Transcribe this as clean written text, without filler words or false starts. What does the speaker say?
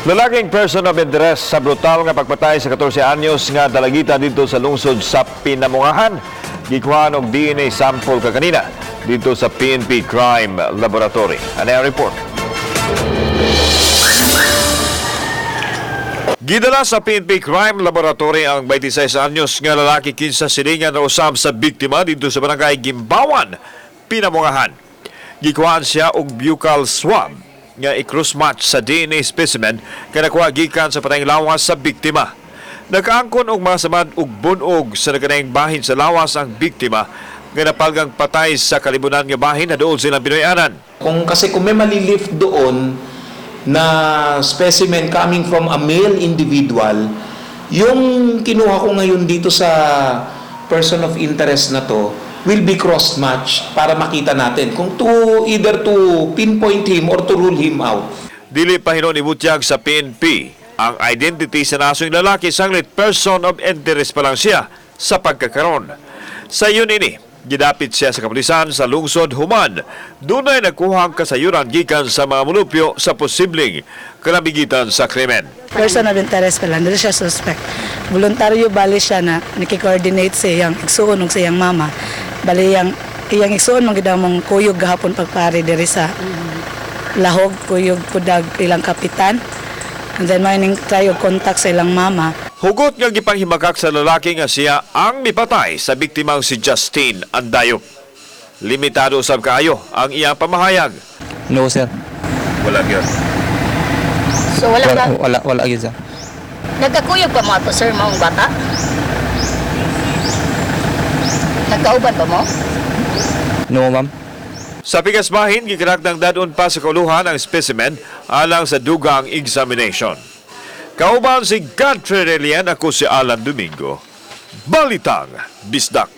Lalaking person of interest sa brutal nga pagpatay sa 14 anyos nga dalagita didto sa lungsod sa Pinamungahan. Gikuhaan og DNA sample kaganina didto sa PNP Crime Laboratory. Ano ang report? Gidala sa PNP Crime Laboratory ang 26 anyos nga lalaki kinsa silingan na usab sa biktima didto sa barangay Gimbawan, Pinamungahan. Gikuhaan siya og buccal swab nga i-cross-match sa DNA specimen nga nakuha gikan sa patayng lawas sa biktima. Nakaangkon og mga samad og bunog sa nagkanaing bahin sa lawas ang biktima nga napalgang patay sa kalibunan nga bahin na duol silang Pinoyanan. Kung kasi kung may malilift doon na specimen coming from a male individual, yung kinuha ko ngayon dito sa person of interest na to will be cross-matched para makita natin kung to either to pinpoint him or to rule him out. Dili pa hinuon ibutyag sa PNP ang identity sa nasong lalaki, sanglit person of interest pa lang siya sa pagkakaron. Sa iyon ini, gidapit siya sa kapulisan sa lungsod human dunay nakuhang kasayuran gikan sa mga mulupyo sa posibleng kalabigitan sa krimen. Person of interest pa lang, dili siya suspect. Voluntaryo bali siya na niki-coordinate sa iyang igsuon ug sa iyang mama. Bali iyang iyang igsuon man gid mong kuyog gahapon pagpari diri sa Lahog, kuyog pudag ilang kapitan. And then may ning try og contact sa ilang mama. Hugot nga gipanghimakak sa lalaki nga siya ang mipatay sa biktimang si Justine Andayop. Limitado sab kaayo ang iyang pamahayag. No, sir. Wala gyud. So wala Wala, ka, wala, wala gyud, sir. Nagkakuyog pa mo ato, sir, maong bata? Nagkauban ba mo? No, ma'am. Sa pikas bahin, gikarakdang dadon pa sa kauluhan ang specimen alang sa dugang examination. Kauban si Godfrey Relian, ako si Alan Domingo. Balitang Bisdak.